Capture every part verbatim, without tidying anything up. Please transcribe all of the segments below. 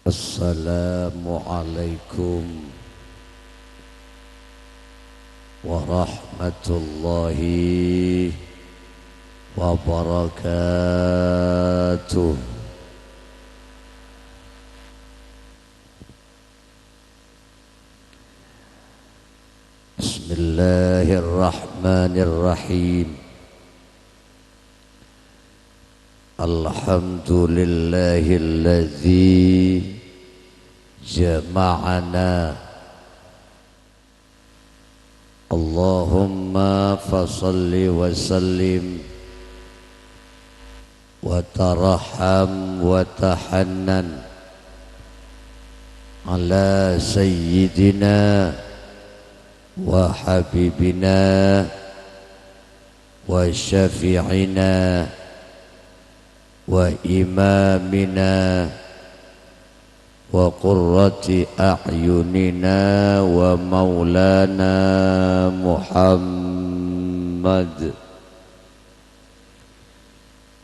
Assalamualaikum warahmatullahi wabarakatuh. Bismillahirrahmanirrahim. Alhamdulillahilladzi jama'ana. Allahumma fasalli wa sallim wa tarham wa tahannan ala sayyidina wa habibina wa syafi'ina wa imamina wa qurrati a'yunina wa maulana Muhammad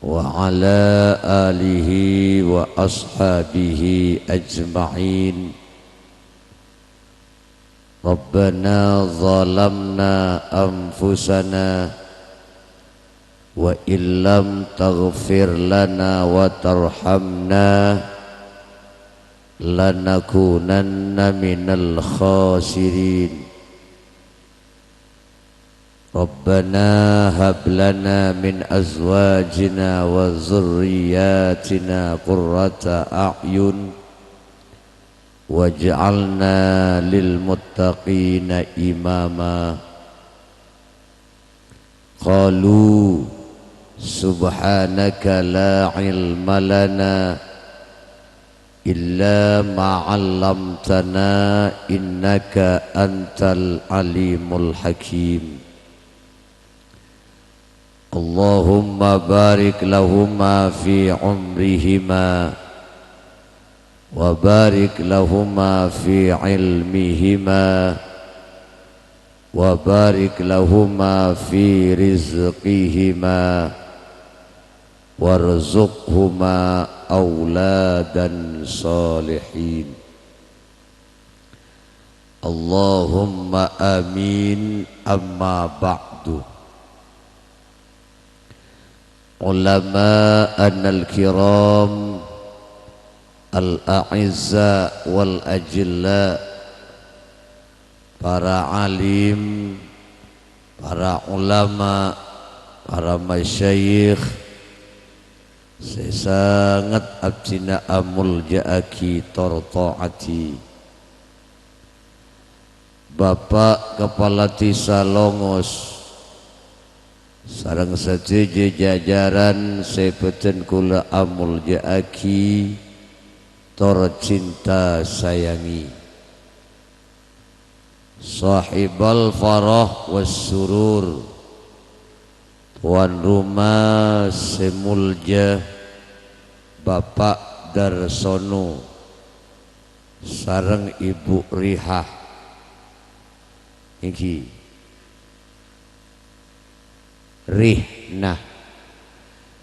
wa ala alihi wa ashabihi ajma'in. Rabbana zalamna anfusana wa illam taghfir lana wa tarhamna lanakunanna minal khasirin. Rabbana hab lana min azwajina wa dzurriyyatina qurrata a'yun waj'alna lil muttaqina imama. Qalu subhanaka la ilma lana illa ma 'allamtana innaka antal alimul hakim. Allahumma barik lahuma fi umrihima wa barik lahuma fi ilmihima wa barik lahuma fi rizqihima warzuqhuma auladan shalihin. Allahumma amin, amma ba'du. Ulama'anal kiram, al-a'izza wal ajilla, para alim, para ulama, para masyayikh sè sanget abdhina amolja'aghi tor ta'adhi. Bapa' Kapala Dhisa Longos sareng sadhâjâ jajaran sè bhâdhân kaulâ amolja'aghi tor cinta sayangi. Shahibal farah was surur, towan roma sè molja, Bapa' Darsono sareng Ibu Rihah, èngghi, Rihna,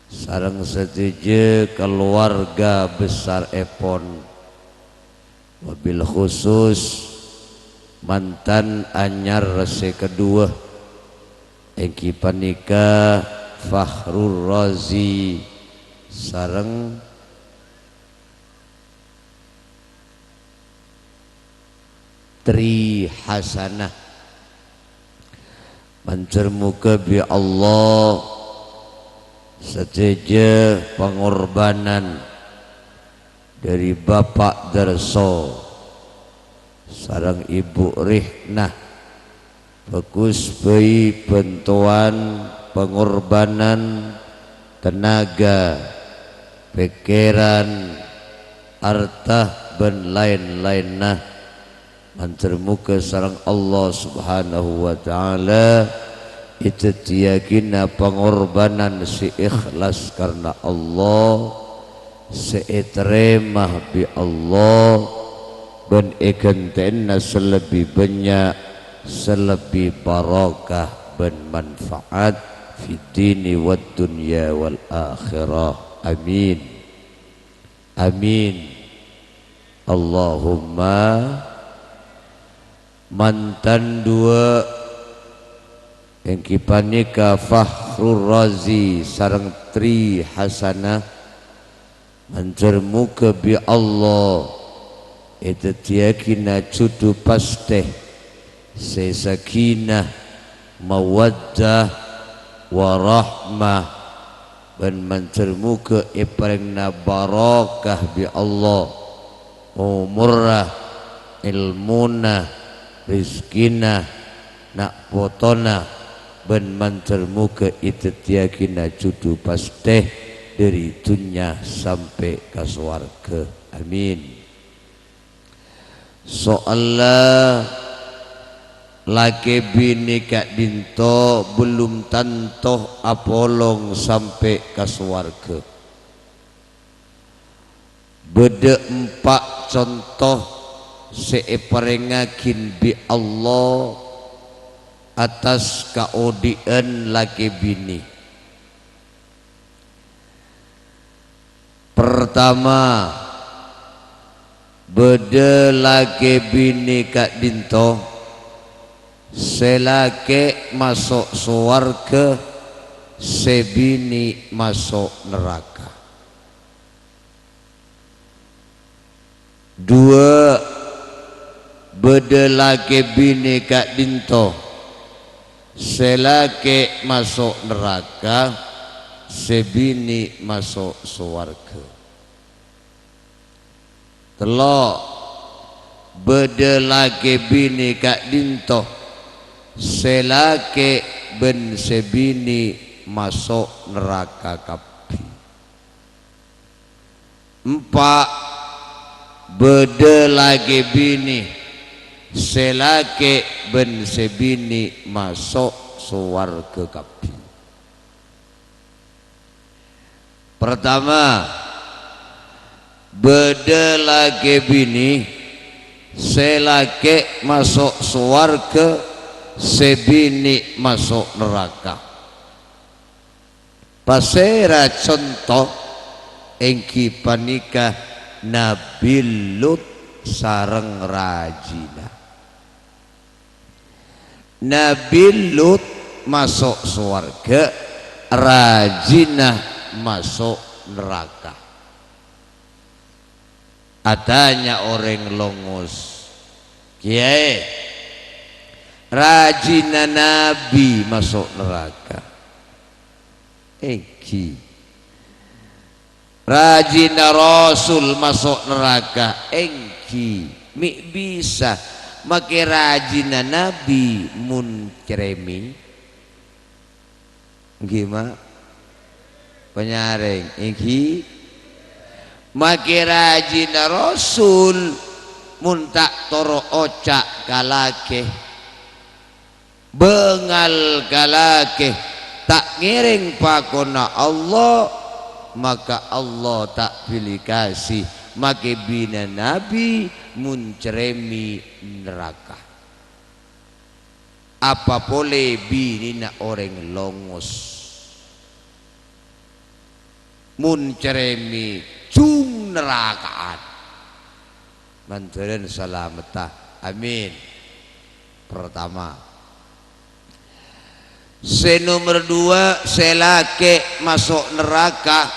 sareng sadhâjâ kalowarga bessarèpon, wabil khusus mantan anyar sè kaduwâ, èngghi panèka Fakhrur Razi sareng Tri Hasanah. Mandhâr moghâ bi' Allah sadhâjâ pangorbanan dhâri Bapa' Darso sareng Ibu Rihna bhâghus bhâi bhântowan, pangorbanan, tenaga, pèkkèran, arta, bân laèn-laènna. Mandhâr moghâ sareng Allah Subhanahu wa Ta'ala èdhâddhiyâghina pangorbanan sè ikhlas karna Allah, sè ètarèma bi' Allah, bân èghântè'ana sè lebbi bânnya', sè lebbi barokah bân manfaat fid dini wad dunya wal akhirah. Amin. Amin. Allahumma. Mantan duwâ' èngghi panèka Fakhrur Razi sareng Tri Hasanah, mandhâr moghâ bi' Allah èdhâddhiyâghina jhudhu pastè sè sakinah, mawaddah, warahmah, bân mandhâr moghâ èparèngana barokah bi' Allah, omorra, èlmona, rejhekkèna, na' potona, bân mandhâr moghâ èdhâddhiyâghina jhudhu pastè dhâri dhunnya sampè' ka sowarghâ. Amin. Soalla lakè binè ka'dinto bellum tanto apolong sampè' ka sowarghâ. Bâdâ empa' conto sè èparèngaghi bi' Allah attas kaodhi'ân lakè binè. Partama, bâdâ lakè binè ka'dinto sè lakè maso' sowarghâ, sè binè maso' naraka. Duwâ', bâdâ lakè binè ka'dinto, sè lakè maso' naraka, sè binè maso' sowarghâ. Tello', bâdâ lakè binè ka'dinto, sè lakè bân sè binè maso' naraka kabbhi. Empa', bâdâ lakè binè, sè lakè bân sè binè maso' sowarghâ kabbhi. Partama, bâdâ lakè binè, sè lakè maso' sowarghâ, sè binè maso' naraka. Pasèra conto? Èngghi panèka Nabbhi Lut sareng rajina. Nabbhi Lut maso' sowarghâ, rajina maso' naraka. Atanya orèng longos, "Kèyaè, rajina nabbhi maso' naraka?" Èngghi. "Rajina rasul maso' naraka?" Èngghi. Mè' bisa makè rajina nabbhi mon cerèmè? Èngghi, Ma'? Panyarèng, èngghi? Makè rajina rasul mon ta' toro' oca' ka lakè, bângal ka lakè, ta' ngèrèng pakonna Allah, maka Allah ta' bhâli kasè makè binè nabbhi mon cerèmè naraka. Apa polè binèna orèng longos? Mon cerèmè jhung naraka'an. Mandhârân salametta. Amin. Partama. Sè nomer duwâ', sè lakè maso' naraka,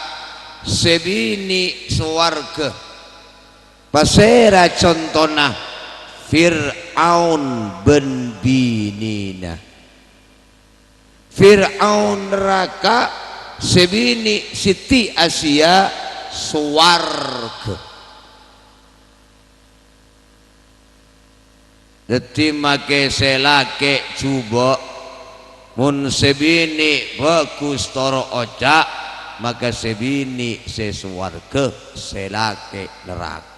sè binè sowarghâ. Pasèra contona? Fir'aun bân binèna. Fir'aun naraka, sè binè Siti Asiya sowarghâ. Dhâddhi, makè sè lakè jhubâ', mon sè binè bhâghus toro' oca', maka sè binè sè sowarghâ, sè lakè naraka.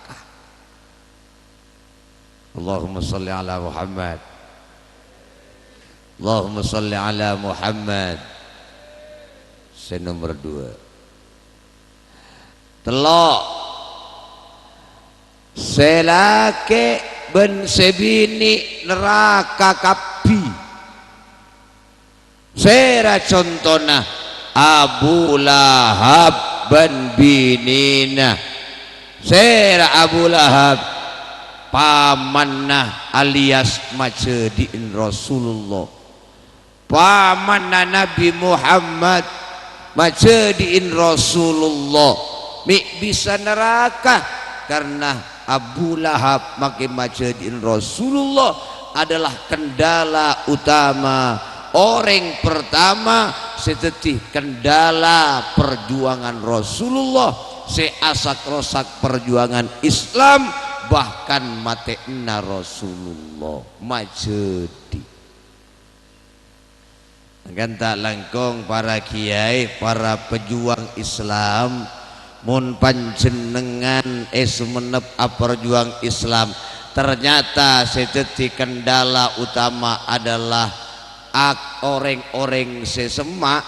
Allahumma shalli ala Muhammad. Allahumma shalli ala Muhammad. Sè nomer duwâ'. Tello'. Sè lakè bân sè binè naraka kabbhi. Sèra contona? Abu Lahab bân binèna. Sèra Abu Lahab, pamanna alias majhâdhi'in Rasulullah. Pamanna Nabbhi Muhammad majhâdhi'in Rasulullah, mè' bisa naraka, karna Abu Lahab makè majhâdhi'in Rasulullah adalah kendala utama, orèng pertama sè dhâddhi kendala perjuangan Rasulullah, sè asak-rosak perjuangan Islam, bahkan matè'na Rasulullah. Majhâdhi'. Mangkana ta' langkong para kiai, para pejuang Islam, mon panjhennengngan è Sumenep aperjuang Islam, ternyata sè dhâddhi kendala utama adalah ak-, orèng-orèng sè semma',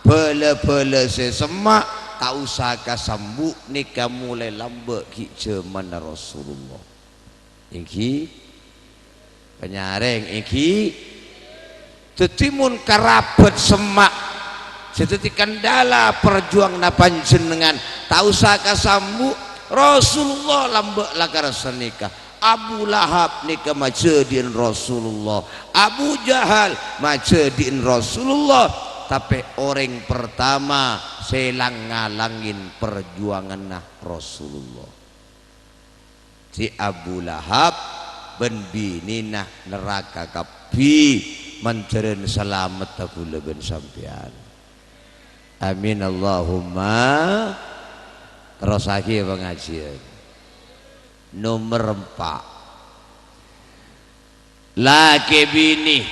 bhâlâ-bhâlâ sè semma', ta' osa kasambu' nèka molaè lambâ' ghi' jhâmanna Rasulullah. Èngghi? Panyarèng, èngghi? Dhâddhi, mon karabhât semma' sè dhâddhi kendala perjuanganna panjhennengngan, ta' osa kasambu', Rasulullah lambâ' lakar sanèka. Abu Lahab nèka majhâdhi'in Rasulullah. Abu Jahal majhâdhi'in Rasulullah. Tapè orèng pertama sè lang-ngalangin perjuanganna Rasulullah. Sè Abu Lahab bân binèna neraka kabbhi, mandhârân salamedhâ kaulâ bân sampèyan. Amin, Allahumma. Terrossaghi pangajiyân. Nomer empa'. Lakè binè,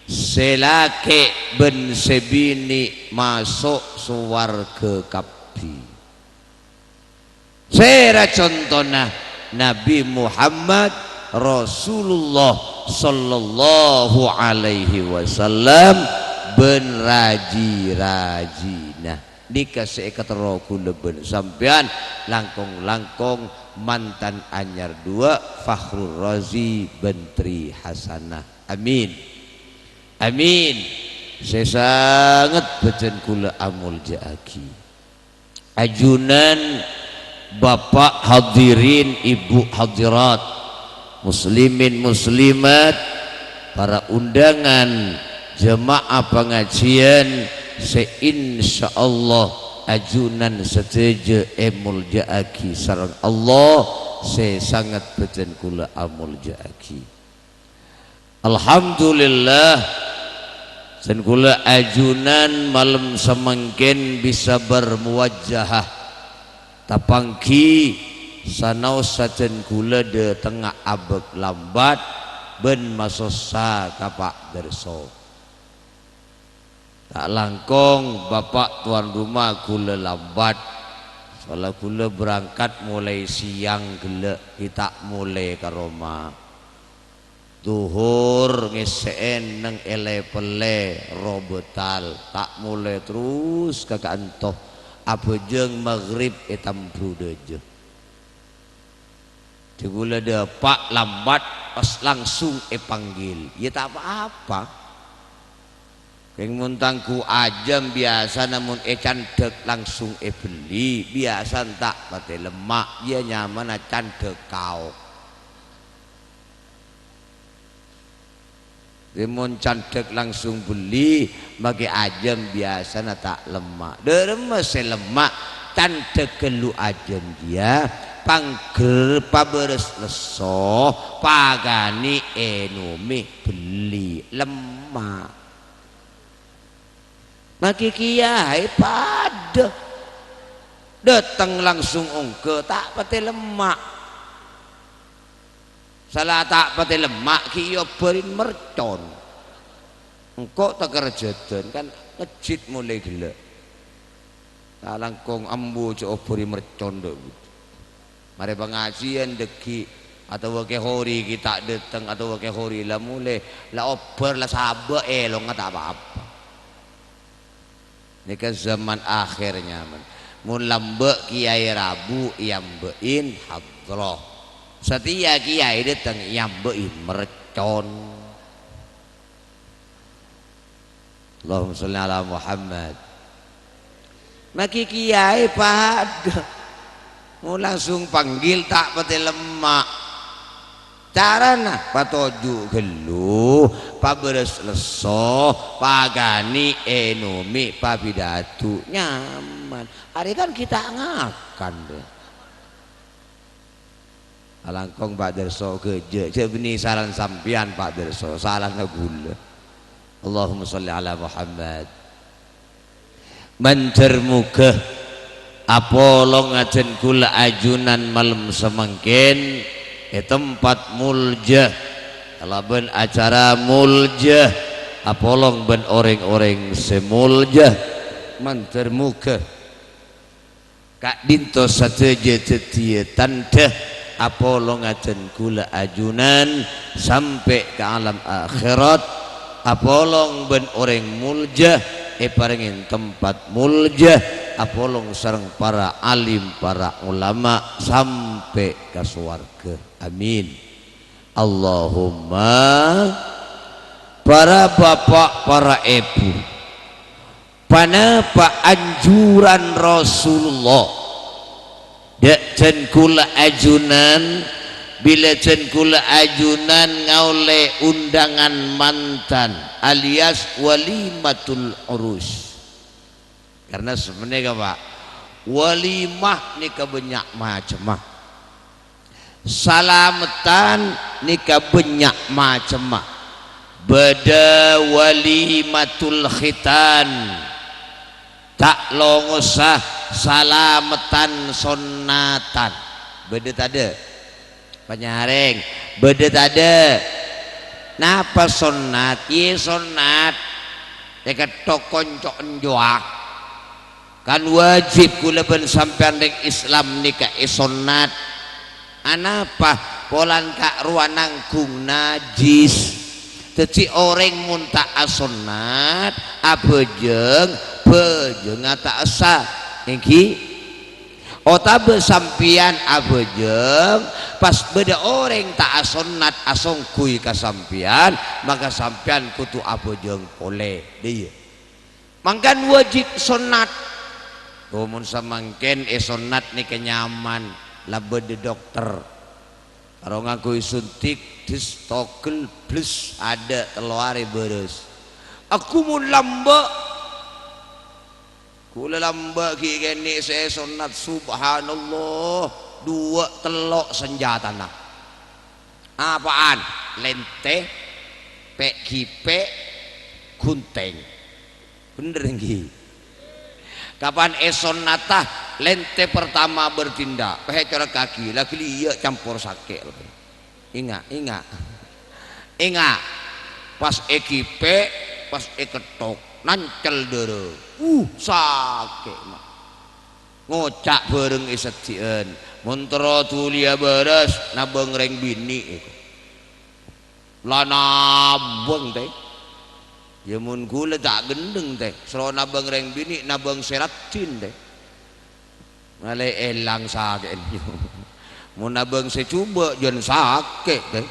sè lakè bân sè binè maso' sowarghâ kabbhi. Sèra contona? Nabbhi Muhammad Rasulullah sallallahu alaihi wasallam bân raji-rajina. Nèka sè èkaterro kaulâ bân sampèyan, langkong-langkong mantan anyar duwâ', Fakhrul Razi bân Tri Hasanah. Amin. Amin. Sè sanget bhâdhân kaulâ amoljâ'aghi. Ajunan Bapa' hadirin, Ibu hadirat, muslimin muslimat, para undangan jemaah pangajiyân sè insyaallah ajunan sadhâjâ èmoljâ'aghi sareng Allah sè sanget bhâdhân kaulâ amoljâ'aghi. Alhamdulillah, bhâdhân kaulâ ajunan malem samangkèn bisa bermuwajahah. Tapangghi sanaos sadhân kaulâ dâtengnga abâk lambat bân masossa ka Pa' Darso. Ta' langkong, Bapa' towan roma kaulâ lambat. Soalla kaulâ berangkat molaè sèyang ghellâ', ghi' ta' molè ka roma. Dhuhur ngessè'è neng è lè-pellè Robatal, ta' molè terros ka ka'anto abhâjâng maghrib è Tambru Dâjâ. Dhi kaulâ dâpa' lambat, pas langsung èpanggil. Yâ ta' pa-apa. Kèng mon tangghu ajâm biyasana mon ècandhâk langsung èbelli, biyasana ta' patè lemma', yâ nyamana candhâk kaok. Mon candhâk langsung belli, makè ajâm biyasana ta' lemma'. Dâremma sè lemma', candhâk ghâllu ajâm kèya, pangghâr pabârâs lesso, pakanè ènomè, belli, lemma'. Makè kèyaè padâ. Dâteng langsung ongghâ, ta' patè lemma'. Sala ta' patè lemma' ghi' èobbhârin mercon. Engko' takerjhâdhân kan ngejjhit molè ghellâ'. Ta' langkong ambu jhâ' obbhâri mercon dâ' budhu. Marè pangajiyân dâggi' atabâ kè hori ghi' ta' dâteng atabâ kè hori la molè, la obbhâr la sabâ' èlongnga ta' pa-apa. Nèka zaman akhir nyamana. Mon lambâ' kèyaè rabu èambâ'in hadroh. Satèya kèyaè dâteng èambâ'in mercon. Allahumma sholli ala Muhammad. Makè kèyaè padâ. Mon langsung panggil ta' patè lemma'. Carana patoju' ghâllu, pabherres lesso, pakanè, ènomè, papidatu, nyaman. Arè kan ghi' ta' ngakan, deh. Alangkong Pak Darso ghâjâ, jhâ' bânnè salana sampèyan Pak Darso, salana ghulâ. Allahumma shalli ala Muhammad. Mandhâr moghâ apolong ajhân kaulâ ajunan malem samangkèn è tempat molja, kalabân acara molja, apolong bân orèng-orèng sè molja. Mandhâr moghâ ka'dinto sadhâjâ dhâddhiyâ tandhâ apolong ajhân kaulâ ajunan sampè' ka alam akhèrat, apolong bân orèng molja, èparèngè tempat molja, apolong sareng para alim, para ulama, sampè' ka sowarghâ. Amin. Allahumma. Para bapa', para èbhu. Ponapa anjuran Rasulullah? Dâ' jhân kaulâ ajunan, bilâ jhân kaulâ ajunan ngaollè undangan mantan alias walimatul urus. Karna sapanèka, Pak, walimah nèka bânnya' macemma. Salameddhân nèka bânnya' macemma. Bâdâ walimatul khitan. Ta' longossa salameddhân sonnatan. Bâdâ tadâ'? Panyarèng. Bâdâ tadâ'? Napa sonnat? Iyâ, sonnat. Èkettok konco' enjowa. Kan wajib kaulâ bân sampèyan rèng Islam nèka èsonnat. Anapa? Polana ka'rowa nangghung najis. Dhâddhi orèng mon ta' asonnat, abhâjâng, bhâjângnga ta' essa. Èngghi? Otabâ sampèyan abhâjâng, pas bâdâ orèng ta' asonnat asongghuy ka sampèyan, maka sampèyan kodhu abhâjâng polè. Dâ' iyâ. Mangkana wajib sonnat. Oh, mon samangkèn èsonnat nèka nyaman, la bâdâ dokter. Karo ngangghuy suntik, des, togel, blès, adâ' tello arè bârâs. Aghu mon lambâ'. Kaulâ lambâ' ghi' kènè' sè èsonnat, subhanallah, duwâ' tello' sanjatana. Apa'an? Lèntè, pè'-ghipè', ghunting. Bhender èngghi. Kapan èsonnata, lèntè pertama bertindak, pècora kaghi, la ghâliyâ' campor sakè'. Enga', enga'. Enga'. Pas èghipè', pas èkettok, nancel dârâ. Uh, sakè', ma'. Ngoca' bhâreng è seddhi'ân, "Mon terro dhuliyâ bârâs, nabâng rèng binè'," èko. La nabâng, tè. Yâ, mon ghulâ ta' ghendheng, tè. Soro nabâng rèng binè', nabâng sè raddhin, tè. Malè èlang sakè'na. Mon nabâng sè jhubâ', jân sakè', tè.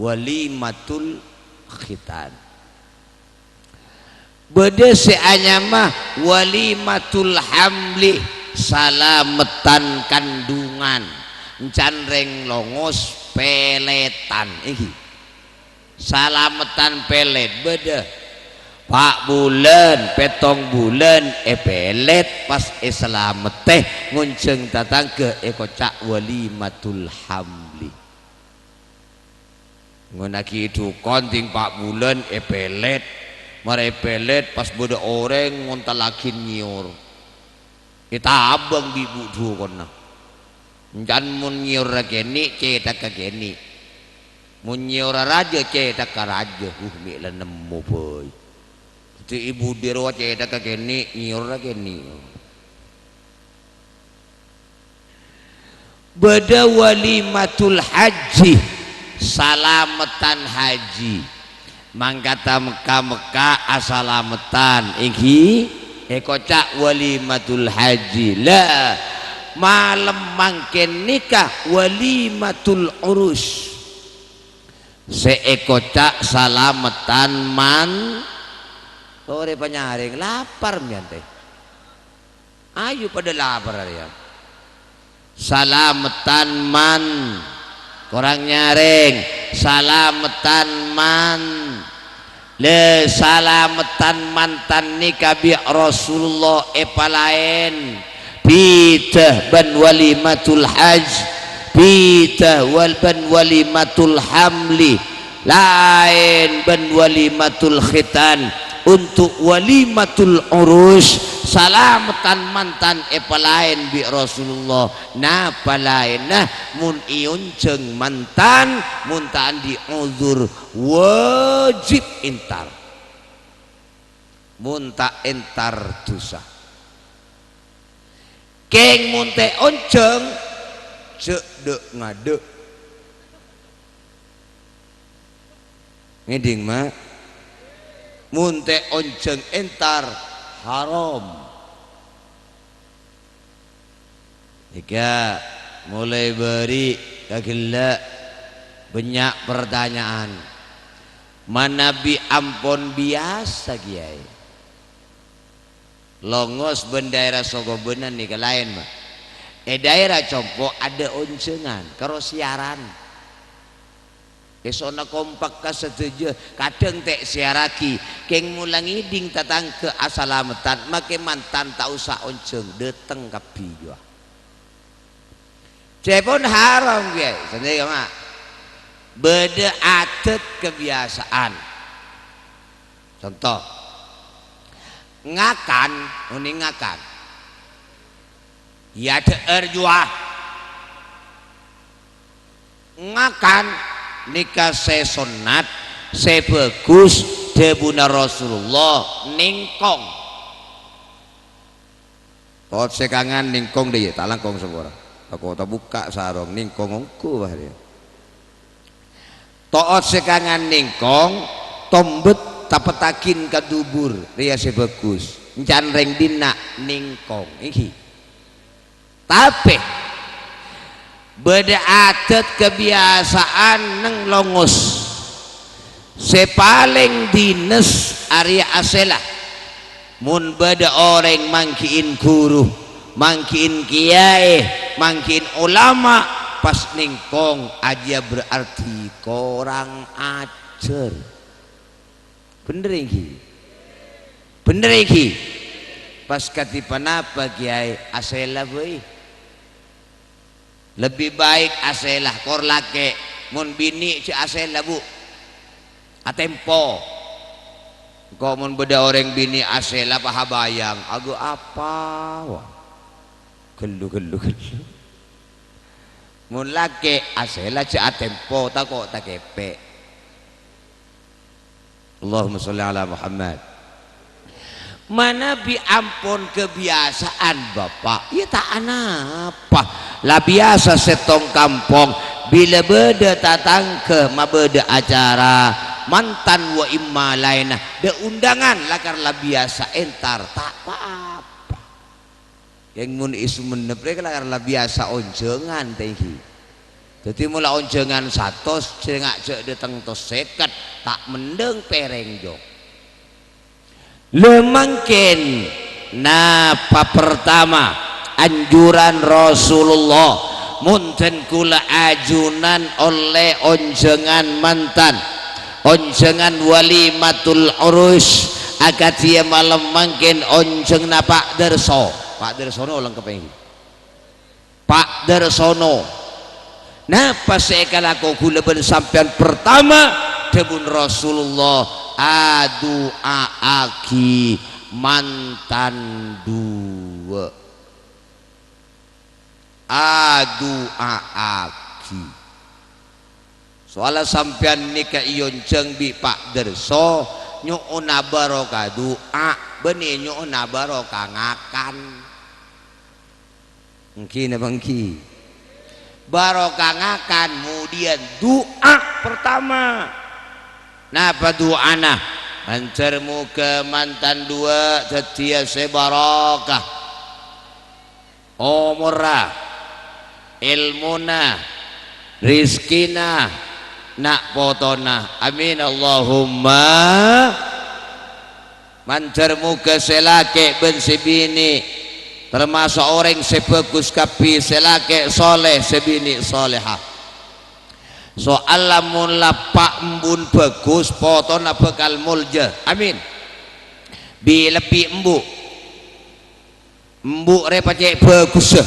Walimatul khitan. Bâdâ sè anyama walimatul hamli, salameddhân kandungan. Can rèng longos pèlètan, èngghi. Salameddhân pèlèt bâdâ. Pa' bulân, pèttong bulân èpèlèt, pas èsalamettè ngonjhâng tatangghâ èkoca' walimatul hamli. Ngonnaghi dhukon ding pa' bulân èpèlèt. Marè èpèlèt pas bâdâ orèng ngontallaghi nyèyor. Ètabâng bi' bu-, dhukonna. Can mon nyèyorra kènè', cèthagghâ kènè'. Mon nyèyorra rajâ, cèthagghâ rajâ. Uh, mè' la nemmo bhâi. Dhâddhi è budhi rowa cèthagghâ kènè', nyèyorra kènè'. Bâdâ walimatul haji, salameddhân haji. Mangkata Mekka-Mekka asalameddhân, èngghi èkoca' walimatul haji. La, malem mangkèn nèka walimatul urus. Sè èkoca' salameddhân man-, torè panyarèng, lapar mèyan, tè. Ayo padâ lapar arèya. Salameddhân man-, korang nyarèng, salameddhân man-, la salameddhân mantan nèka bi' Rasulullah èpalaèn bhidhâ bân walimatul hajj, bhidhâ wal-, bân walimatul hamli, laèn bân walimatul khitan. Untuk walimatul urus, salameddhân mantan èpalaèn bi' Rasulullah. Napa laènna? Mon èonjhâng mantan, mon ta' andi' ozur, wajib entar. Mon ta' entar, dhusa. Kèng mon ta' èonjhâng, jhâ' dâ'-ngadâ'. Ngèdhing, Ma'? Mon ta' èonjhâng entar, haram. Èghâ, molaè bâri' ka ghellâ' bânnya' partanya'an. Manabi ampon biyasa, Kèyaè. Longos bân dhaèra Sokobângan nèka laèn, Ma'. È dhaèra compo' adâ' onjhângan, karo siyaran. Èso'na kompak ka sadhâjâ, kadhâng ta' èsèyarraghi, kèng mola ngèdhing tatangghâ asalameddhân, makè mantan ta' osa onjhâng, dâteng kabbhi, jâ. Ca'èpon haram, Kèyaè. Sanèka, Ma'. Bâdâ adat kabiyasaan. Conto. Ngakan, onèng ngakan. Iyâ, dhâ'âr jâ. Ngakan nèka sè sonnat, sè bhâghus, dhâbuna Rasulullah, nèngkong. To'ot sè kangan nèngkong, dhâ, iyâ, ta' langkong sapora. Tako' tabukka' sarong, nèngkong ongghu, wah, rèya. To'ot sè kangan nèngkong, tombet tapettaghin ka dubur, rèya sè bhâghus. Èncan rèng dinna' nèngkong, èngghi. Tapè, bâdâ adat kabiyasaan neng longos. Sè palèng dhines arèya asèla. Mon bâdâ orèng mangghi'in ghuru, mangghi'in kèyaè, mangghi'in olama, pas nèngkong, ajiyâ berarti korang ajhâr. Bhender èngghi? Bhender èngghi? Pas kadhi ponapa, Kèyaè? Asèla bhâi. Lebbi baik asèla, kor lakè'. Mon binè' jhâ' asèla, Bu. Atempo. Engko' mon bâdâ orèng binè' asèla, pahabayang, aghâ apa, wah. Ghellu, ghellu, ghellu. Mon lakè' asèla jhâ' atempo, tako' takèpè'. Allahumma sholli ala Muhammad. Manabi ampon kabiyasaan, Bapa', iyâ ta' anapa. La biyasa sèttong kampong, bilâ bâdâ tatangghâ mabâdâ acara, mantan wa imma laènna, dâ' undangan, lakar la biyasa entar, ta' pa-apa. Kèng mon è Songennep rè lakar la biyasa onjhângan, ta' èngghi. Dhâddhi, mola onjhângan satos, jhâ' nga' jhâ' dâteng tos sèket, ta' mendhâng pèrèng, jâ. La mangkèn, napa partama anjuran Rasulullah, mon dân kaulâ ajunan ollè onjhângan mantan, onjhângan walimatul urus, akadhi è malem mangkèn onjhânganna Pa' Darso. Pa' Darsono lengkep, èngghi. Pa' Darsono. Napa sè èkalako kaulâ bân sampèyan? Partama, dhâbuna Rasulullah, adu'aaghi mantan duwâ'. Adu'aaghi. Soalla sampèyan nèka èonjhâng bi' Pa' Darso, nyo'ona barokah du'a, bânnè nyo'ona barokah ngakan. Èngghi napa èngghi? Barokah ngakan, kemudian du'a pertama. Napa du'ana? Mandhâr moghâ mantan duwâ' dhâddhiyâ sè barokah. Omorra, èlmona, rejhekkèna, na' potona. Amin, Allahumma. Mandhâr moghâ sè lakè' bân sè binè' Tamaso' orèng sè bhâghus kabbhi, sè lakè' soleh, sè binè' solehah. Soalla mon la eppa' embu'en bhâghus, potona bhâkal molja. Amin. Bi-, lebbi embu'. Embu' rè pacè' bhâghussa.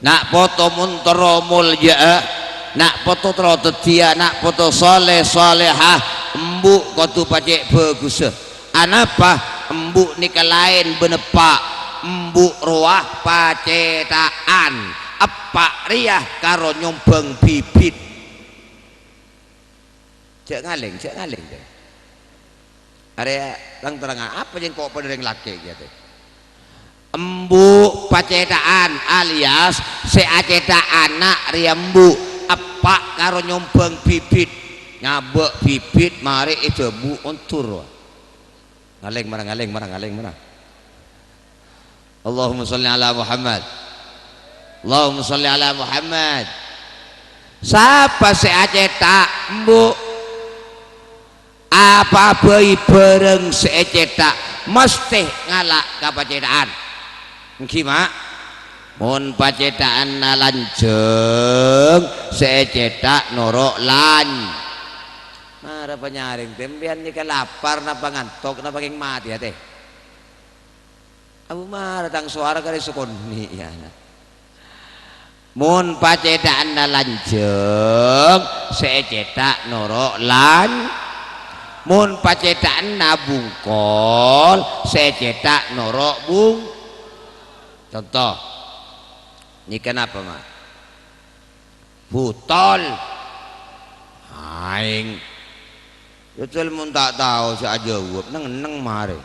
Na' poto mon terro molja'a, na' poto terro dhâddhiyâ na' poto soleh solehah, embu' kodhu pacè' bhâghussa. Anapa? Embu' nèka laèn bân eppa'. Embu' rowa pacètha'an. Eppa' rèya karo nyombhâng bibit. Jhâ' ngalèng, jhâ' ngalèng, jhâ'. Arèya lang-terrangan, apa jhâ' engko' padâ rèng lakè' kèya, tè? Embu' pacètha'an, alias sè acètha' ana' rèya embu', eppa' karo nyombhâng bibit. Nyabâ' bibit, marè èdhâbu ondur. Ngalèng mara, ngalèng mara, ngalèng mara. Allahumma shalli ala Muhammad. Allahumma shalli ala Muhammad. Sapa sè acètha'? Embu'. Apa bhâi bhârâng sè ècètha' mastè ngala' ka pacètha'an? Èngghi, Ma'? Mon pacètha'anna lanjhâng, sè ècètha' noro' lan-, mara panyarèng, sampèyan nèka lapar napa ngantok napa kèng matè atè? Abu mara tang sowara karè sakonè', ya, na. Mon pacètha'anna lanjhâng, sè ècètha' noro' lan-, mon pacètha'anna bungkol, sè ècètha' noro' bung-, conto, nèka napa, Ma'? Butol. Aèng. Butol mon ta' tao sè ajâwâb, neng-enneng marè.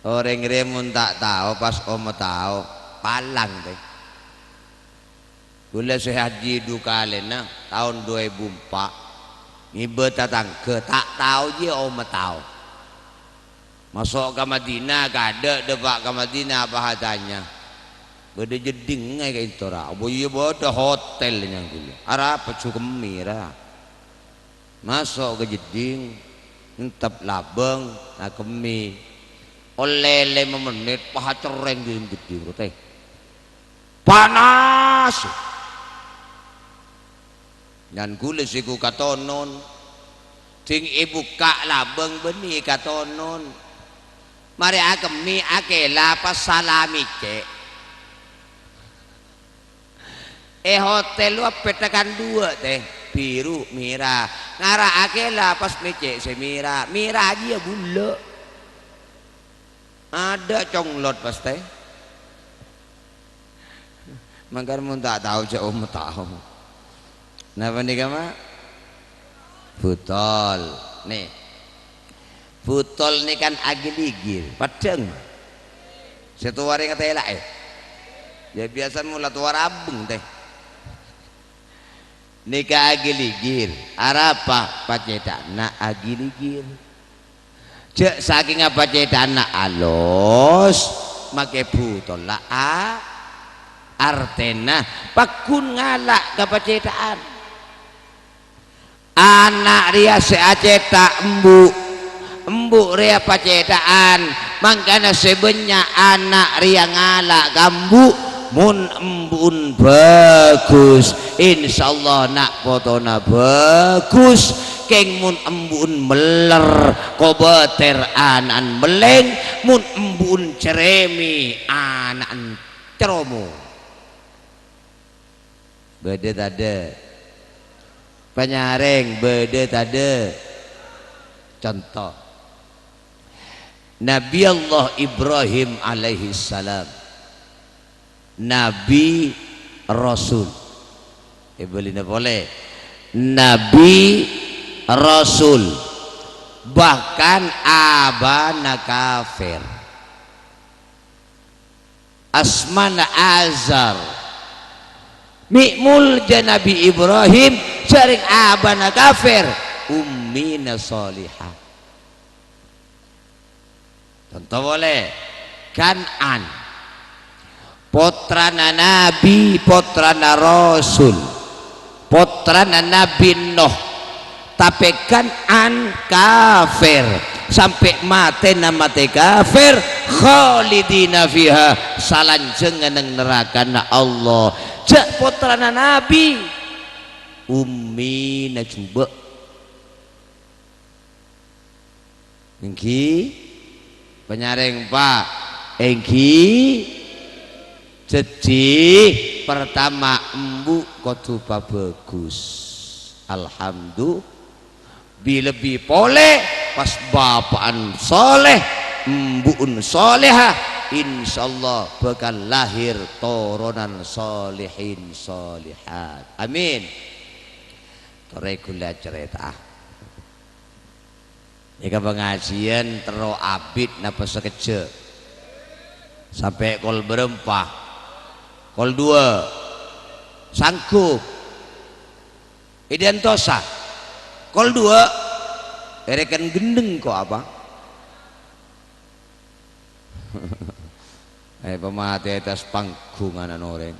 Orèng rè mon ta' tao, pas omma tao, palang, tè. Ghulâ sè haji du kalèna, taon du èbu empa', ngibâ tatangghâ, ta' tao jiyâ omma tao. Maso' ka Madinah, kaadâ' dâpa' ka Madinah, apa atanya? Bâdâ jeddhing è ka'ènto, ra? Apa iyâ bâdâ hotel, nyang ghulâ. Arapa jhâ' kemmè, ra? Maso' ka jeddhing, nentep labâng, akemmè. Ollè lèma mennèt, pacerrèng dâlem jeddhing, ro, tè. Panas! Nan ghulâ sè ghu katonon. Ding èbukka' labâng bânnè katonon. Marè akemmè, akèla, pas sala mècè'. È hotel rowa pèttekan duwâ', tè. Biru, mèra. Ngara akèla, pas mècè' sè mèra. Mèra jiyâ bulâ. Adâ' conglot, pas, tè. Mangkana mon ta' tao, jhâ' omma tao. Napa nèka, Ma'? Butol. Nè. Butol nèka kan agil-igil. Paddhâng. Sè towa rè ngatèla'è. Yâ, biyasa mon la towa rabâng, tè. Nèka agil-igil. Arapa? Pacètha'anna agil-igil. Jhâ' sakènga pacètha'anna alos, makè butolla a-, artèna pagghun ngala' ka pacètha'an. Ana' rèya sè acètha' embu', embu' rèya pacètha'an, mangkana sè bânnya' ana' rèya ngala' ka embu'. Mon embu'en bhâghus, insyaallah na' potona bhâghus. Kèng mon embu'en mèller, kobâtèr ana'en mellèng. Mon embu'en cerrèmè, ana'en ceromo. Bâdâ tadâ'? Panyarèng, bâdâ tadâ'? Conto. Nabi Allah Ibrahim alaihissalam, nabi rasul. Èbâlina polè, nabi rasul, bahkan abana kafir. Asmana Azar. Mè' molja Nabi Ibrahim, jhâreng abana kafir, ummina shalihah. Conto polè, Kan'an. Pottrana nabi, pottrana rasul, pottrana Nabi Nuh, Tapè kan an kafir, sampè' matèna matè kafir, khalidina fiha, salanjhângnga neng narakana Allah. Jhâ' pottrana Nabi, ummina jhubâ'. Èngghi, panyarèng, Pa'. Èngghi, dhâddhi, pertama, embu' kodhu pabhâghus. Alhamdu-, bi-, lebbi polè, pas bapa'en soleh, embu'en soleha, insyaallah bhâkal lahir toronan solehin solehat. Amin. Torè ghulâ carèta'a. Nèka pangajiyân terro abit napa sakejjhâ'? Sampè' kol bârâmpa? Kol duwâ'? Sanggup? Èdântosa? Kol duwâ'? Èrèken ghendheng ko' apa? Eh, pamatè attas panggung ana' orèng.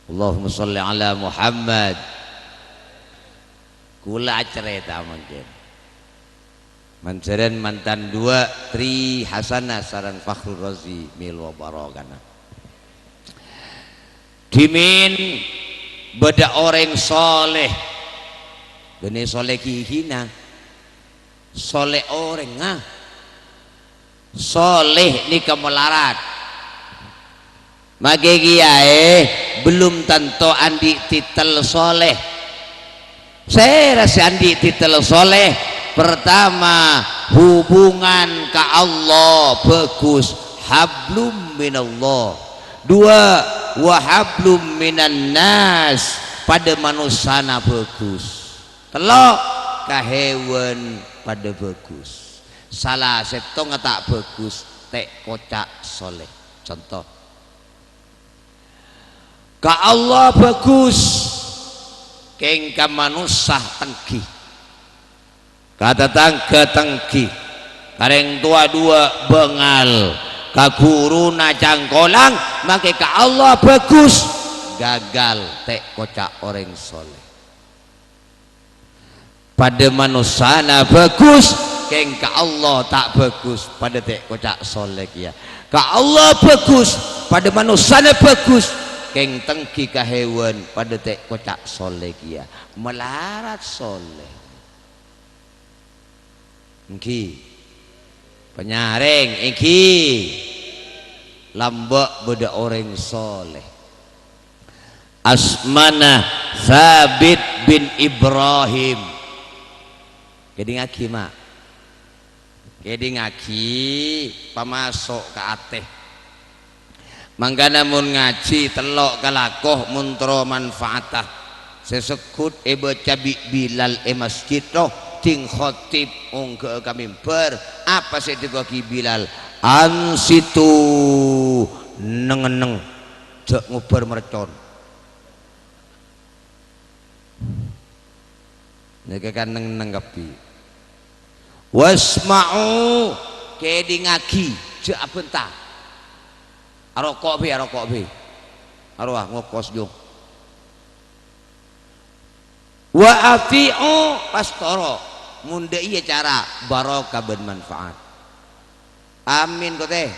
Allahumma shalli ala Muhammad. Ghulâ acarèta mangkèn. Manjhârân mantan duwâ', Tri Hasanah sareng Fakhrur Razi, mèlo barokana. Dhimèn bâdâ orèng soleh. Bânnè soleh ghighina. Soleh orèngnga. Soleh nèka malarat. Makè kèyaè bellum tanto andi' titel soleh. Sèra sè andi' titel soleh? Pertama, hubungan ka Allah bhâghus, hablum minallah. Duwâ', wa hablum minan nas, padâ manossana bhâghus. Tello', ka hèwan padâ bhâghus. Sala sèttongnga ta' bhâghus, tè' koca' soleh. Conto. Ka Allah bhâghus, kèng ka manossa tèngghi. Ka tatangghâ tèngghi. Ka rèng towa duwâ' bângal. Ka ghuruna cangkolang, makè ka Allah bhâghus. Gagal, tè' koca' orèng soleh. Padâ manossana bhâghus, kèng ka Allah ta' bhâghus, padâ tè' koca' soleh kèya. Ka Allah bhâghus, padâ manossana bhâghus, kèng tèngghi ka hèwan, padâ tè' koca' soleh kèya. Malarat soleh. Èngghi. Panyarèng, èngghi. Lambâ' bâdâ orèng soleh. Asmana Sabit bin Ibrahim. Kèdingngaghi, Ma'. Kèdingngaghi, pamaso' ka atè. Mangkana mon ngajhi tello' kalako mon terro manfaatta. Sè segghut èbâca bi' Bilal è masjid, roh, ding khatib ongghâ'â ka mimbar. Apa sè èdhâbuwâghi Bilal? Ansitu, neng-enneng. Jhâ' ngobbhâr mercon. Nèka kan neng-enneng kabbhi. Wasma'u, kèdingngaghi, jhâ' abhânta. Aroko' bi, aroko' bi. Arowa ngokos, Jo. Wa athi'u, pas toro'. Mon dâ' iyâ cara barokah bân manfaat. Amin, ko, tè.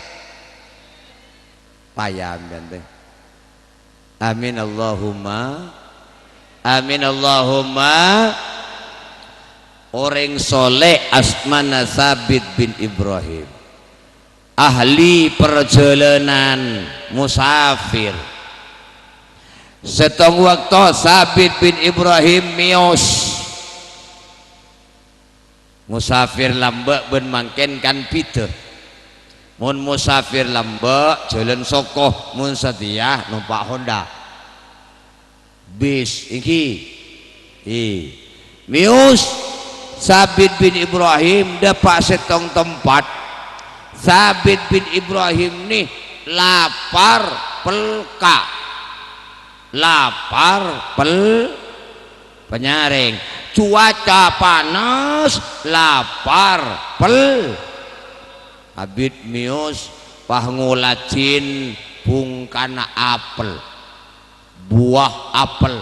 Paya, amin, tè. Amin, Allahumma. Amin, Allahumma. Orèng soleh asmana Sabit bin Ibrahim. Ahli parjhâlânan musafir. Sèttong bâkto Sabit bin Ibrahim mèyos. Musafir lambâ' bân mangkèn kan bhidhâ. Mon musafir lambâ', jhâlân soko, mon satèya nompa' Honda. Bis, èngghi. È. Mèyos, Sabit bin Ibrahim dâpa' sèttong tempat. Sabit bin Ibrahim nè lapar pelka. Lapar pel-, panyarèng. Cuaca panas, lapar pel-, abit mèyos pas ngolajin bhungkana apel. Buwâ apel.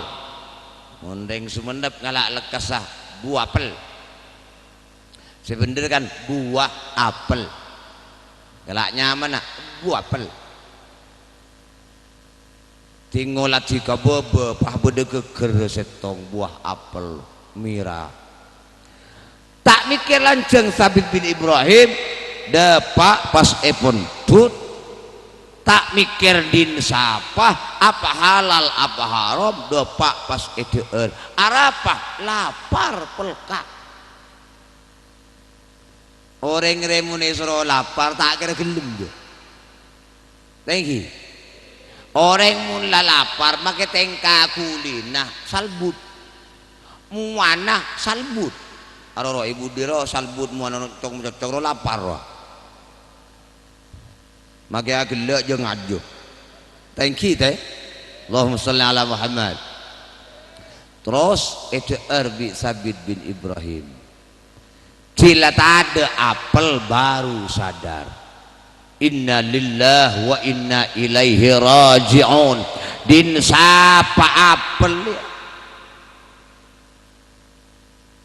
Mon rèng Songennep ngala' lekkassa, bu apel. Sè bhendher kan buah apel. Ngala' nyamana, bu apel. Dingoladi ka bâbâ, pas bâdâ ghâgghâr sèttong buah apel mèra. Ta' mèkkèr lanjhâng Sabit bin Ibrahim, dâpa' pas èpondhut. Ta' mèkkèr dhin sapa, apa halal, apa haram, dâpa' pas èdhâ'âr. Arapa? Lapar pelka'. Orèng rè mon èsoro lapar, ta' kèra ghellem, jâ. Tèngghi. Orèng mon la lapar, makè tèngka ghulina salbut. Mowana salbut. Aroro è budi ro salbut mowana cong-cocong ro lapar ro. Makè aghellâ' jâ ngajhu. Tèngghi, tè. Allahumma shalli ala Muhammad. Terros èdhâ'âr bi' Sabit bin Ibrahim. Jhâ' la tadâ' apel baru sadar. Inna lillahi wa inna ilaihi raji'un. Dhin sapa apel, yâ?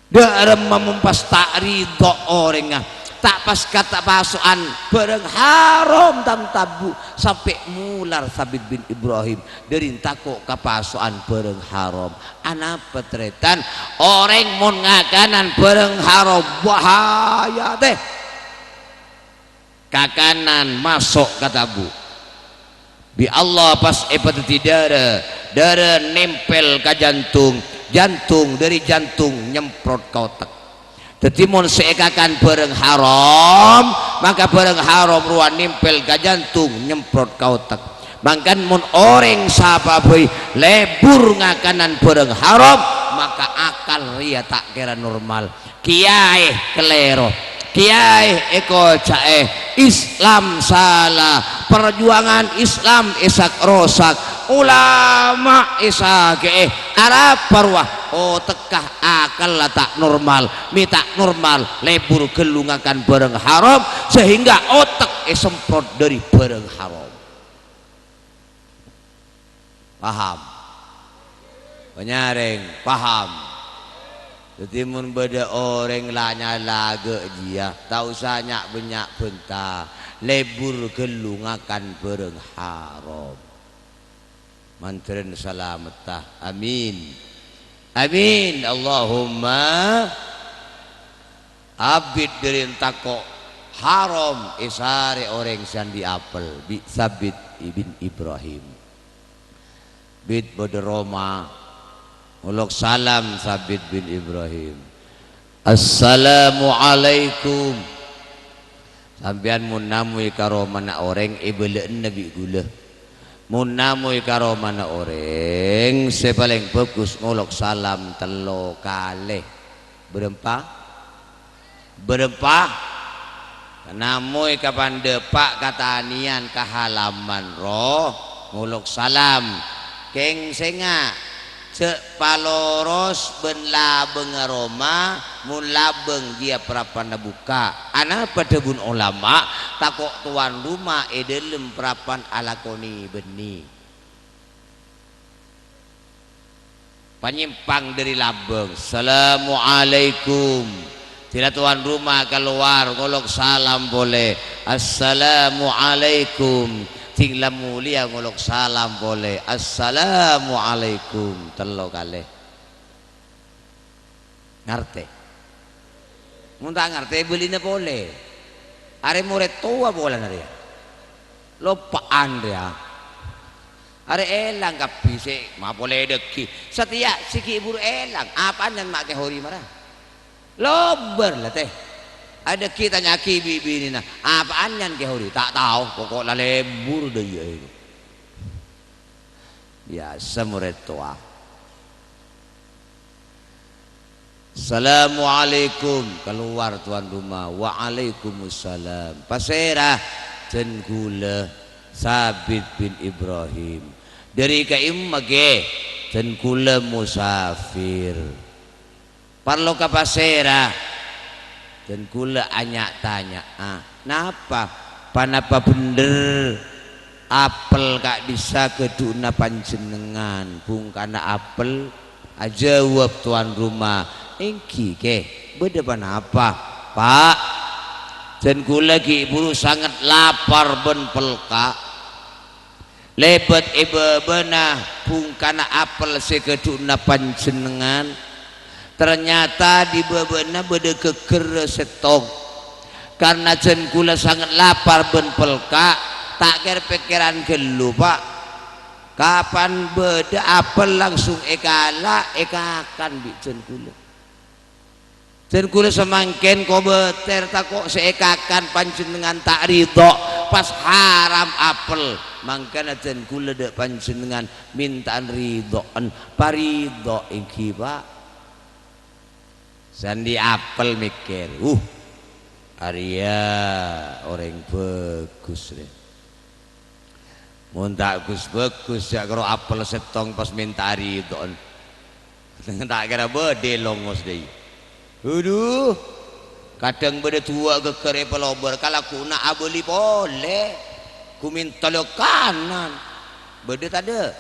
Dâ' remma mon pas ta' ridho orèngnga, ta' pas kata paso'an bârâng haram, tan tabu, sampè' molar Sabit bin Ibrahim. Dâri tako' kapaso'an bârâng haram. Anapa, tarètan? Orèng mon ngakanan bârâng haram, bahaya, tè. Kakanan maso' ka tabu. Bi' Allah pas èpadhâddhi dârâ, dârâ nèmpèl ka jantung, jantung, dâri jantung nyemprot ka otek. Dhâddhi, mon sè èkakan bârâng haram, maka bârâng haram rowa nèmpèl ka jantung, nyemprot ka otek. Mangkana, mon orèng sapa bhâi lebur ngakanan bârâng haram, maka akal rèya ta' kèra normal. Kèyaè kalèro, kèyaè èkoca'è, Islam sala, parjuwangan Islam èsak-rosak, ulama èsakè'è, arapa rowa? Otekka akalla ta' normal, mè' ta' normal, lebur ghâllu ngakan bârâng haram, sehingga otek èsemprot dâri bârâng haram. Paham? Panyarèng, paham? Dhâddhi, mon bâdâ orèng la nyala ghâ' jiyâ, ta' osa nya'-bânnya' bânta, lebur ghâllu ngakan bârâng haram. Mandhârân salametta. Amin. Amin. Allahumma. Abit dâri tako' haram èsarè orèng sè andi' apel, bi' Sabit bin Ibrahim. Bit bâdâ roma, ngolok salam Sabit bin Ibrahim. "Assalamualaikum." Sampèyan mon namoy ka romana orèng, èbâlâ'âna bi' ghulâ. Mon namoy ka romana orèng, sè palèng bhâghus ngolok salam tello kalè. Bârâmpa? Bârâmpa? Namoy ka pandhâpa', ka tanèyan, ka halaman, ro, ngolok salam. Kèng sènga', jhâ' paloros bân labângnga roma, mon labâng jiyâ parappa'na bukka'. Anapa dhâbuna olama? Tako' towan roma è dâlem parappa'na alakonè bânnè. Panyèmpang dâri labâng. "Assalamualaikum." Dina towan roma kalowar, ngolok salam polè. "Assalamualaikum." Ding la molèya ngolok salam polè. "Assalamualaikum." Tello kalè. Ngartè? Mon ta' ngartè, bâlina polè. Arè morèd towa polana rèya. Loppa'an rèya. Arè èlang kabbhi sè mapolè dâggi'. Satèya sè ghi' buru èlang. Apa'an nyan ma' Kè Hori mara? Lobâr la, tè. Adâggi' tanya'aghi bi' binèna, "Apa'an nyan Kè Hori?" "Ta' tao, poko' la lebur dâ' iyâ." Biyasa morèd towa. "Assalamualaikum." Kalowar towan roma. "Waalaikumsalam." "Pasèra?" "Dân ghulâ, Sabit bin Ibrahim." "Dâri ka'imma, Kè?" "Dân ghulâ musafir." "Parlo ka pasèra?" "Dân ghulâ anya'-tanya'a." "Napa?" "Panapa bhendher apel ka'dhissa' ghâdhuwânna panjhennengngan, bhungkana apel?" Ajâwâb tuan rumah, "Èngghi, Kè, bâdâ ponapa, Pa'? Dân kaulâ ghi' bhuru sanget lapar bân pelka'. Lèbât è bâbâna bhungkana apel sè ghâdhuwânna panjhennengngan. Ternyata è bâbâna bâdâ ghâgghârrâ sèttong. Karna dân kaulâ sanget lapar bân pelka', ta' kèr-pèkkèran ghâllu, Pa'. Kapan bâdâ apel langsung èkala', èkakan bi' dân kaulâ. Dân kaulâ samangkèn kobâtèr tako' sè èkakan panjhennengngan ta' ridho, pas haram apel. Mangkana dân kaulâ dâ' panjhennengngan mènta'an ridho'en, paridho èngghi, Pa'." Sandi apel mèkkèr, "Uh, arèya orèng bhâghus, rè. Mon ta' ghus-bhâghus, jhâ' karo apel sèttong pas mènta ridho'en. Ta' kèra bâdâ longos dâi. Adhu, kadhâng bâdâ duwâ' ghâgghâr èpalobâr, kalagghuwânna abâli polè. Ghu mènta lèkanan. Bâdâ tadâ'?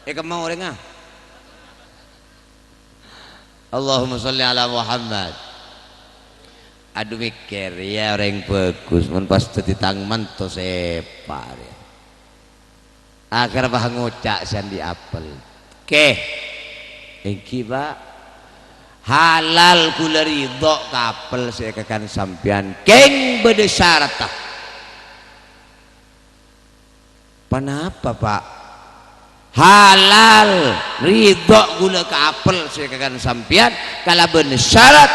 È kemma orèngnga?" Allahumma shalli ala Muhammad. Adhu, mèkkèr, "Iyâ, orèng bhâghus, mon pas dhâddhi tang manto sèpa', rè." Akhèr pas ngoca' sandi apel, "Kè, èngghi, Pa'. Halal kaulâ ridho ka apel sè èkakan sampèyan, kèng bâdâ saratta." "Ponapa, Pa'?" "Halal ridho kaulâ ka apel sè èkakan sampèyan, kalabân sarat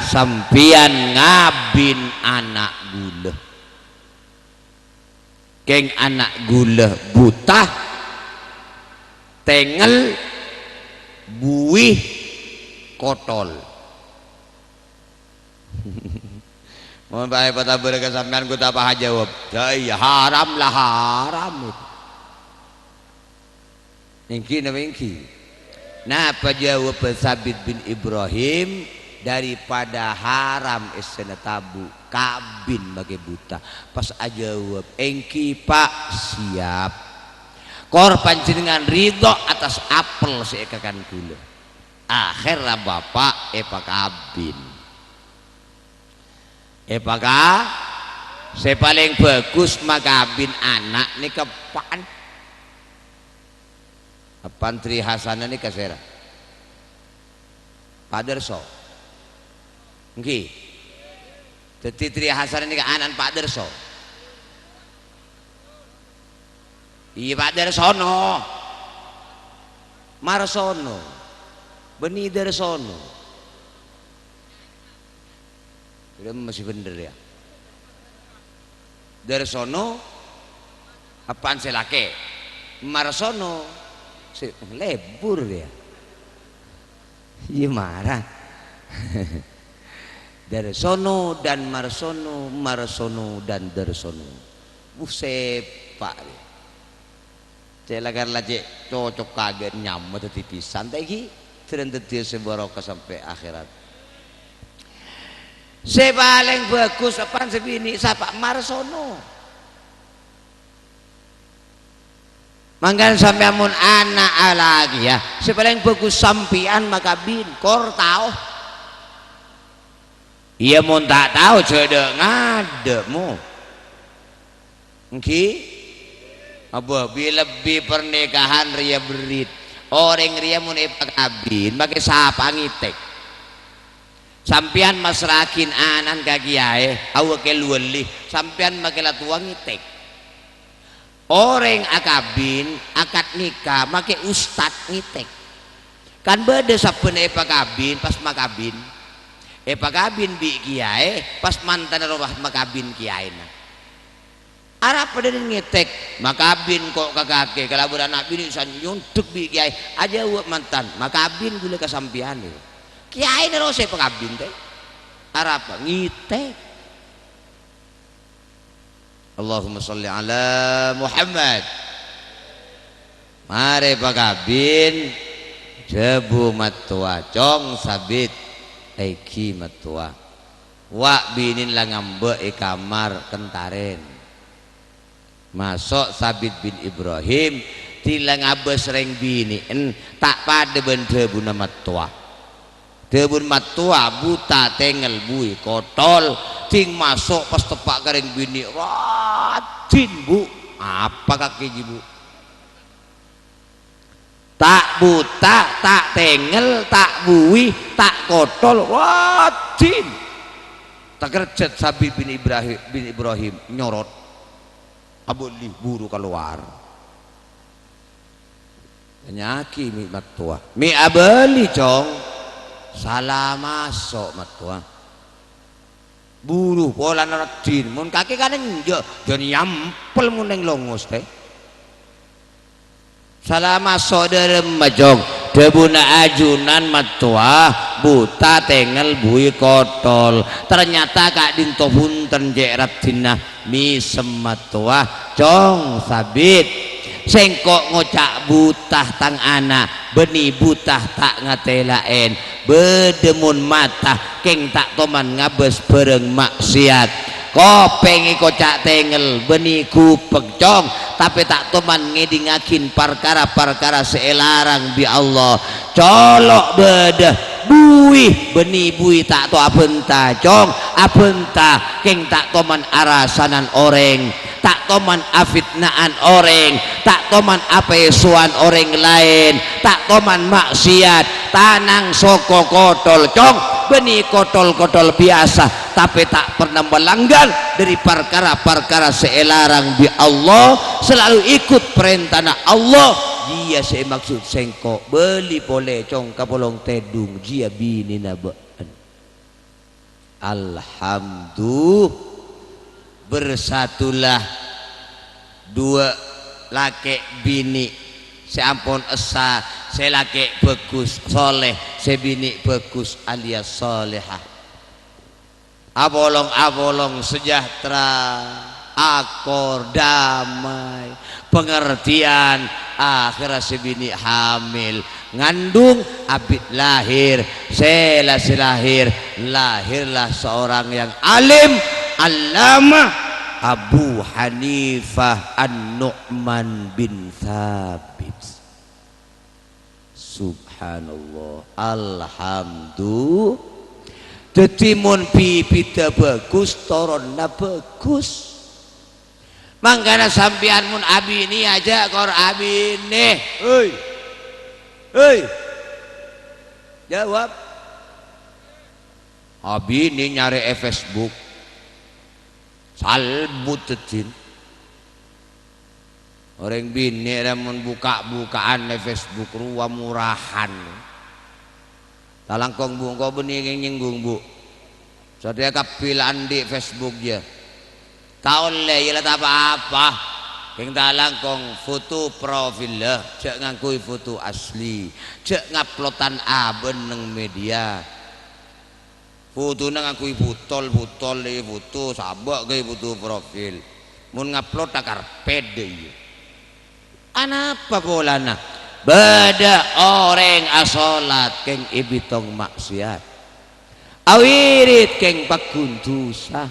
sampèyan ngabin ana' kaulâ. Kèng ana' kaulâ buta, tengngel, buwi, kotol." Mon bhâi patabârâ ka sampèyan, ghu ta' pas ajâwâb. Dâ' iyâ, haram la haram itu. Èngghi napa èngghi? Napa jâwâbbhâ Sabit bin Ibrahim? "Daripada haram essèna tabu', kabin makè buta." Pas ajâwâb, "Èngghi, Pa', siap. Kor panjhennengngan ridho atas apel sè èkakan kaulâ." Akhèrra bapa' èpakabin. Èpaka-, sè palèng bhâghus makabin ana' nèka eppa'en. Eppa'en Tri Hasanah nèka sèra? Pa' Darso. Èngghi. Dhâddhi Tri Hasanah nèka ana'na Pa' Darso. Iyâ, Pa' Darsono. Marsono. Bânnè Darsono. Rèya mesti bhendher, yâ. Darsono, eppa'en sè lakè'. Marsono, sè lebur, yâ. Iyâ, mara. Darsono dan Marsono, Marsono dan Darsono. Wuh, sèpa', yâ. Cè' la-, kar la cè' cocok kaghân nyama dhâddhi bhisan, ta' èngghi? Dhâddhi dhâddhiyâ sè barokah sampè' akhèrat. Sè palèng bhâghus eppa'en sè binè', sapa? Marsono. Mangkana sampèyan mon ana' alakè, yâ, sè palèng bhâghus sampèyan makabin, kor tao. Iyâ, mon ta' tao, jhâ' dâ'-ngadâ', mo. Èngghi? Abâ, bi-, lebbi pernikahan rèya berrit. Orèng rèya mon èpakabin, makè sapa ngètèk? Sampèyan massra'aghin ana'na ka kèyaè, awakil wali, sampèyan makè la towa ngètèk. Orèng akabin, akad nikah, makè ustad ngètèk. Kan bâdâ sabbhân èpakabin, pas makabin. Èpakabin bi' kèyaè, pas mantanna rowa makabin kèyaèna. Arapa dhâddhi ngètèk, makabin ko' ka kakè, kalabân ana' binè' sè nyondhek bi' kèyaè, ajâwâb mantan, "Makabin ghulâ ka sampèyan." Kèyaèna rowa sè pakabin, tè. Arapa? Ngètèk. Allahumma shalli ala Muhammad. Marè pakabin, dhâbu mattowa, "Cong, Sabit, èngghi mattowa. Wa' binèn la ngambâ' è kamar kentarèn." Maso' Sabit bin Ibrahim, Dila ngabâs rèng binè'en ta' padâ bân dhâbuna mattowa. Dhâbuna mattowa, "Buta tengngel buwi kotol," ding maso' pas teppa' ka rèng binè', "Raddhin, Bu'." "Apa kakè jiyâ, Bu'?" "Ta' buta, ta' tengngel, ta' buwi, ta' kotol, raddhin." Takerjhât Sabit bin Ibrahim, bin Ibrahim nyorot. Abâli buru kalowar. Tanya'aghi mè' mattowa. "Mè' abâli, Cong?" "Sala maso', mattowa." "Buru polana raddhin. Mon kakè kan enjâ', jhâ' nyampel mon neng longos, tè." "Sala maso' dâlemma, Cong?" "Dhâbuna ajunan mattowa, buta tengngel buwi kotol." Ternyata ka'dinto bhunten cè' raddhinna. "Mèsem mattowa, Cong Sabit. Sèngko' ngoca' buta tang ana', bânnè buta ta' ngatèla'èn. Bâdâ mon mata kèng ta' toman ngabâs bhârâng ma'siyat. Kopèng èkoca' tengngel, bânnè ghupèk, Cong, tapè ta' toman ngèdingngaghin parkara-parkara sè èlarang bi' Allah. Colo' bâdâ, buwi, bânnè buwi ta' to abhânta, Cong, abhânta kèng ta' toman arasanan orèng, ta' toman afitna'an orèng, ta' toman apèsowan orèng laèn, ta' toman ma'siyat, tanang soko kotol, Cong, bânnè kotol-kotol biyasa, tapè ta' pernah melanggar dâri parkara-parkara sè èlarang bi' Allah, selalu ikut parèntana Allah. Jiyâ sè èmaksud sèngko', bâli polè, Cong, ka polong tèdung, jiyâ binèna bâ'en. Alhamdulillah, bersatulah dua lakè' binè' sè ampon essa, sè lakè' bhâghus, soleh, sè binè' bhâghus alias solehah. Apolong-apolong sejahtera, akor, damai, pengertian, akhèrra sè binè' hamil, ngandung, abit lahir, sè la-, sè lahir, lahirlah seorang yang alim, allamah, Abu Hanifah An-Nu'man bin Tsabit. Subhanallah, alhamdulillah. Dhâddhi, mon bibidhâ bhâghus, toronna bhâghus. Mangkana sampèyan mon abinè, ajhâ' kor abinè. Hei. Hei. Jawab. Abinè nyarè è Facebook. Salbut dhâddhina. Orèng binè' rèya mon buka'-buka'an è Facebook rowa murahan. Talangkong, Bu', engko' bânnè nyènggung, Bu'. Satèya kabbhi la andi' Facebook, yâ. Ta' ollè, yâ la ta' pa-apa. Kèng talangkong foto profil, la, jhâ' ngangghuy foto asli. Jhâ' nguploadan abân neng media. Fotona ngangghuy butol-butol, iyâ foto, sabâ' ghâbây foto profil. Mon ngupload ta' karpet, iyâ. Anapa polana? Bâdâ orèng asolat kèng èbitong ma'siyat. Awirid kèng pagghun dhusa.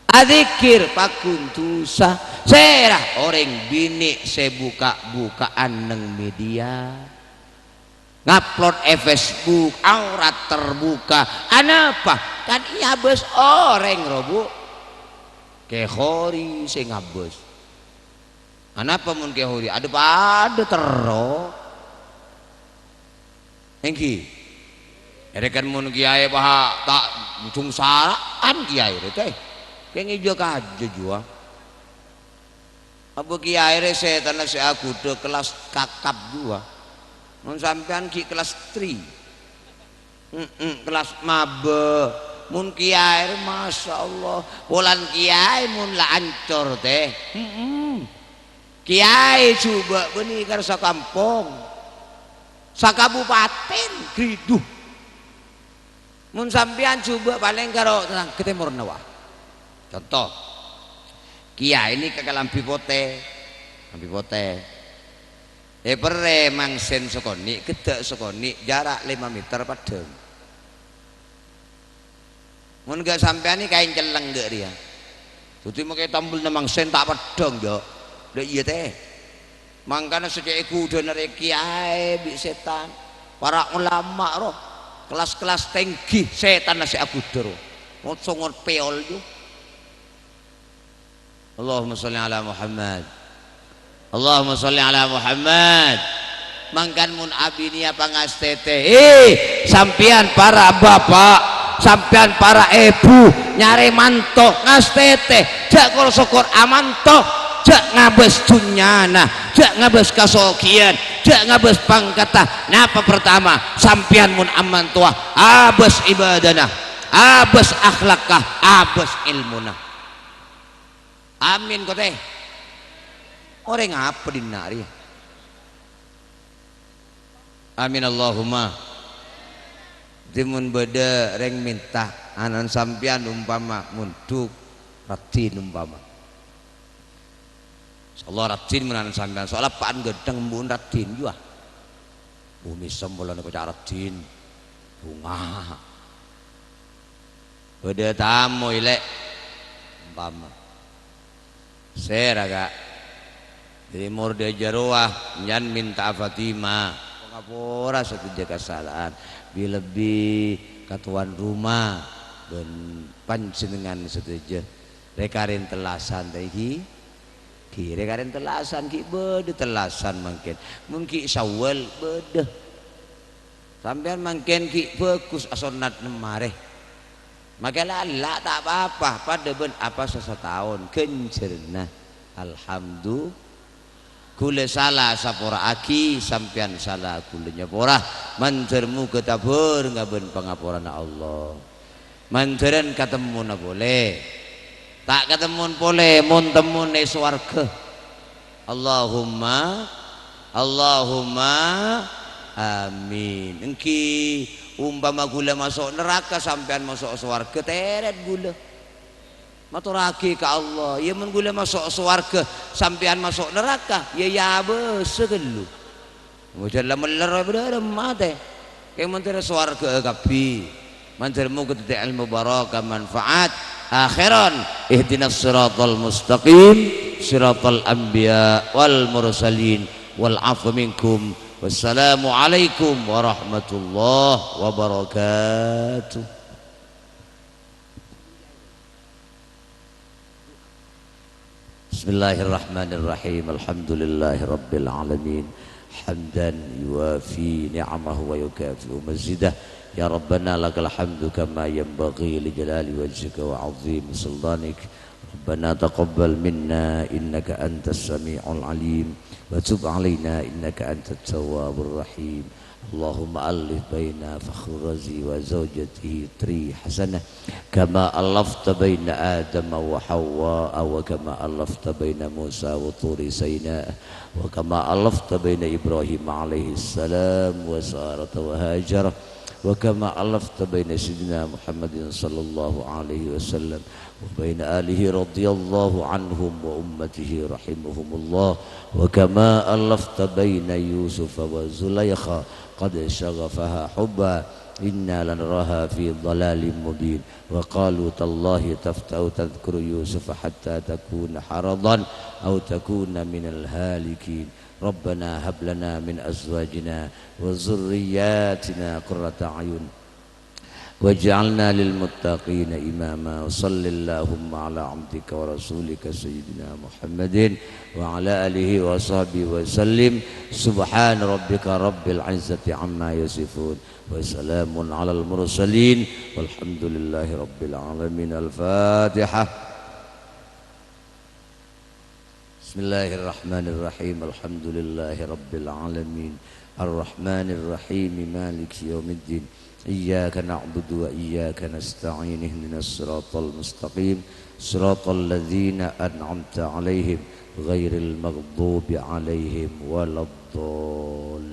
Adzikkèr pagghun dhusa. Sèra orèng binè' sè buka'-buka'an neng media. Ngupload è Facebook, aurat terbuka. Anapa? Kan èabâs orèng, ro, Bu'. Kè Khori sè ngabâs. Anapa mon Kè Khori? Adâ-padâ terro. Èngghi. Èrè kan mon kiyaè paha ta' jhung sara'an kiyaè rè, tè. Kèng ijâ kajâ juwa. Apa kiyaè rè sètanna sè aghudhâ kellas kakap juwa. Mon sampèyan ghi' kellas three. Mm-mm, kellas maba. Mon kiyaè rè, masyaallah. Polana kiyaè mon la ancor, tè. Mm-mm. Kiyaè jhubâ' bânnè karo sakampong. Sakabupaten, ghâridhu. Mon sampèyan jhubâ' palèng karo tetangghâ tèmorra, wah. Conto, kiyaè nèka kalambhi potè, kalambhi potè. Èperrè mangsen sakonè', ghedda' sakonè', jara' lèma meter paddhâng. Mon ghâ' sampèyan nè kaèn celleng ghâ' rèya. Dhâddhi makè tambellâna mangsen ta' paddhâng, jâ'. Lha iyâ, tè. Mangkana sè cè' èghudhâna rè kèyaè bi' sètan. Para ulama ro, kelas-kelas tèngghi sètanna sè aghudhâ ro. Mo-, songot pèyol ju. Allahumma sholli ala Muhammad. Allahumma sholli ala Muhammad. Mangkana mon abinèya pangastètè, eh, sampèyan para bapa', sampèyan para èbhu, nyarè manto, ngastètè, jhâ' kor-sokor amanto, jhâ' ngabâs dhunnyana, jhâ' ngabâs kasoghiyân, jhâ' ngabâs pangkatta. Napa partama? Sampèyan mon amantowa, abâs ibadana, abâs akhlakka, abâs èlmona. Amin, kote. Orèng apa dinna' rèya? Amin, Allahumma. Dhâddhi, mon bâdâ rèng mènta, ana'na sampèyan umpama mondhuk, raddhin umpama. Insyaallah raddhin mon ana'na sampèyan, soalla eppa'na ghânteng embu'na raddhin, yuwa. Bu mèsem polana koca' raddhin, bhunga. Bâdâ tamoy, Lè', umpama. Sèra, Ka'? Dhâddhi, mon dâjâ rowa, sampèyan mènta'a Fatimah. Pangapora sadhâjâ kasala'an. Bi-, lebbi ka towan roma bân panjhennengngan sadhâjâ. Rè-karèn tellasan, ta' èngghi? Ghi, rè-karèn tellasan, ghi' bâdâ tellasan mangkèn. Mon ghi' Syawal, bâdâ. Sampèyan mangkèn ghi' bhâghus asonnat nemmarè. Makè la ella' ta' pa-apa, padâ bân apasa sataon ghânjhârânna. Alhamdu-, ghulâ sala sapora'aghi, sampèyan sala ghulâ nyapora. Mandhâr moghâ tabhârengnga bân pangaporana Allah. Mandhârân katemmona polè. Ta' katemmon polè, mon temmon è sowarghâ. Allahumma, Allahumma, amin. Èngghi, umpama ghulâ maso' naraka, sampèyan maso' sowarghâ, tèrèt ghulâ. Matorraghi ka Allah, iyâ, mon ghulâ maso' sowarghâ, sampèyan maso' naraka, iyâ, iyâ abâsa ghâllu. Mojâ la meller bâdâ matè. Kèng mandhâr sowarghâ kabbhi. Mandhâr moghâ dhâddhi ilmu barokah manfaat. Akhiran, ihdinas siratal mustaqim, siratal anbiya wal mursalin, wal afu minkum. Wassalamualaikum warahmatullahi wabarakatuh. بسم الله الرحمن الرحيم. الحمد لله رب العالمين. حمدا يوافي نعمه ويكافئ مزيده. يا ربنا لك الحمد كما ينبغي لجلال وجهك وعظيم سلطانك. ربنا تقبل منا إنك أنت السميع العليم وتب علينا إنك أنت التواب الرحيم. اللهم ألف بين فخر الرازي وزوجته تري حسنة، كما ألفت بين آدم وحواء، وكما ألفت بين موسى وطور سيناء، وكما ألفت بين إبراهيم عليه السلام وسارة وهاجر، وكما ألفت بين سيدنا محمد صلى الله عليه وسلم وبين آله رضي الله عنهم وأمته رحمهم الله، وكما ألفت بين يوسف وزليخا قد شغفها حبا، إنا لنراها في ضلال مبين، وقالوا تالله تفتأ تذكر يوسف حتى تكون حرضا أو تكون من الهالكين، ربنا هب لنا من أزواجنا وذرياتنا قرة أعين واجعلنا للمتقين إماما. وصل اللهم على عبدك ورسولك سيدنا محمد وعلى آله وصحبه وسلم. سبحان ربك رب العزة عما يصفون. وسلام على المرسلين. والحمد لله رب العالمين. الفاتحة. بسم الله الرحمن الرحيم. الحمد لله رب العالمين. الرحمن الرحيم. مالك يوم الدين. إياك نعبد وإياك نستعين. اهدنا الصراط المستقيم. صراط الذين أنعمت عليهم غير المغضوب عليهم ولا الضالين.